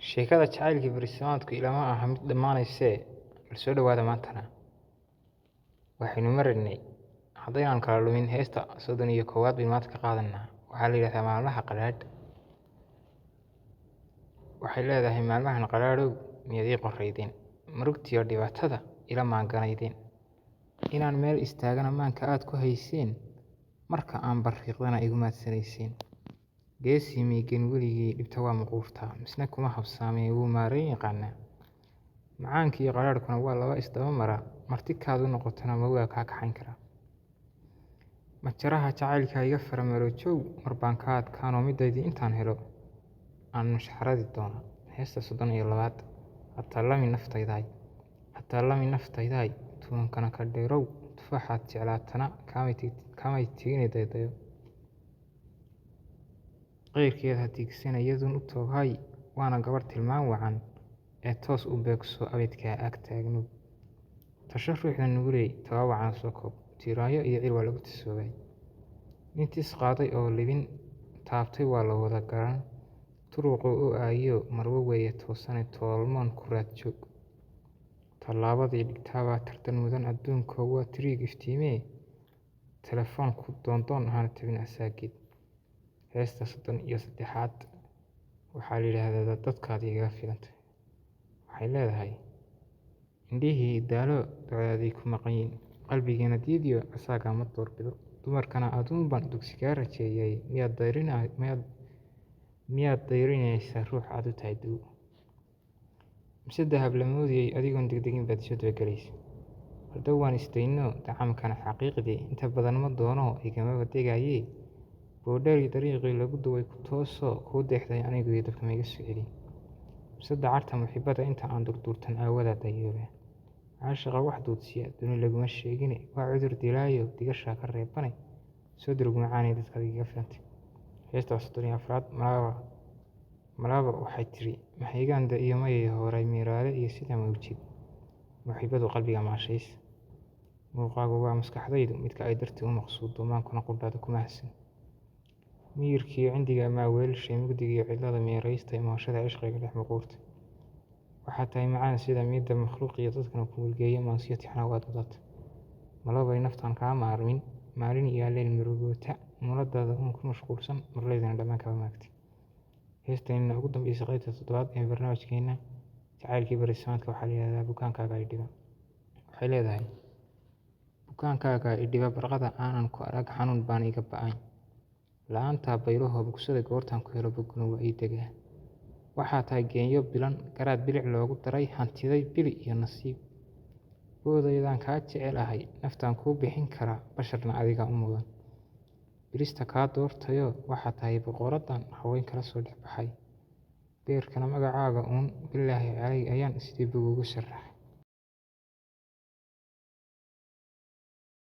Sheekada jacaylkii barisamaadku ilama aha mid dhammaanaysee, bal soo dhawaada maantana. Waxaynu maraynay, haddaynaan kala lumin, heesta 31aad baynu maanta ka qaadanaa. Waxaa la yidhahdaa Maalmaha Qadhaadh. Waxay leedahay: maalmahan qadhaadhow miyaad ii qoraydeen, murugtiyo dhibaatada ila maaganaydeen, inaan meel istaagana maanka aad ku hayseen, marka aan barriiqdana igu maadsanayseen. Geesii miiggan weligii dhibta waa muquurtaa, misna kuma habsaamee wuu maarayn yaqaanaa. Macaanka iyo qadhaadhkuna waa laba isdaba mara, marti kaad u noqotana mawgaa kaa kaxayn kara. Majaraha jacaylka iga faramaroojow, mar baan ka adkaanoo midaydii intaan helo aan mushxaradi doonaa. Heesta 32aad, Hataalami naftaydaay. Hataalami naftaydaay, tuunkana ka dheerow, tufaaxaad jeclaatana kaamay tegine daydayo. Qeyrkeed ha tiigsane iyaduun u tooghay, waana gabadh tilmaan wacan ee toos u beegso abidkaa ag taagnow. Tasho ruuxda nuguley, tawaawacana soo koob, tiiraanyo iyo ciil waa lagu tisoobay. Nin tis qaaday oo libin taabtay waa la wada garan, turuquu u aayo marwo weeye toosane toolmoon ku raad joog. Tallaabadii dhigtaabaa tartan mudan adduunko waa tiriig iftiimee, telefoon ku doondoon hana tabin asaageed. Heesta 33aad waxaa la yidhaahdaa Dadkaad Igaga Filantay. Waxay leedahay: indhihii daalo docdaadii ku maqanyiin, qalbigiina diidiyo asaagaa ma doorbido, dumarkana aduun baan dugsi kaa rajeeyay, miyaad dayrinaysaa ruux aad u tahay dawo? Mise dahab la moodayay adigoon degdegin baad isoo dabagelaysa? Hadhow waan isdayno dacamkana xaqiiqdii inta badan ma doono igamaba degaayee, boodhari dariiqii lagu duway ku tooso kuu deexday anigu iyo dabka maiga soo celi. Mise dacarta muxibbada inta aan durduurtan aawadaa dayooba. Caashiqa wax duudsiya duni laguma sheegine, waa cudur dilaayo digashaa ka reebane, soo durug macaanay dadkaad igaga filantay. Heesta 34aad, Malaba. Malaba waxay tiri: mahigaanda iyo mayay horay miiraale iyo sida mawjid, muxibbadu qalbiga maashays. Muuqaagu waa maskaxdaydu midka ay dartii u maqsuudo, maankuna qudhaada kuma mahadsan. Miyirkiiyo cindiga maa weelashay mugdigiiyo cidlada meeraystay mooshada cishqiga dhex muquurtay. Waxaa tahay macaan sida midda makhluuqiyo dadkana ku mulgeeyo maansiyo tixna waad mudatay. Malabay naftaan kaa maarmin maalin iyo alleel murugoota, muunadaada uun ku mashquulsan, marlaydana dhammaan kaba maagtay. Heestanina ugu dambeysay qaybta toddobaad ee barnaamijkeena jacaylkii barisamaadka waxaa la yidhahdaa Bukaankaaga Idhiba. Waxay leedahay: bukaankaaga idhiba, barqada aanan ku arag xanuun baan iga ba'ayn. La-aantaa baylaho bugsada goortaan ku helo boguna waa ii degaa. Waxaa tahay geenyo bilan garaad bilic loogu daray, hantiday bili iyo nasiib. Boodaydaan kaa jecel ahay, naftaan kuu bixin karaa, basharna adigaa u mudan. Bilista kaa doortayo waxaa tahay boqoraddan haween kala soo dhex baxay. Beerkana magacaaga uun bilaahi calay ayaan sidii bug ugu sharaxay.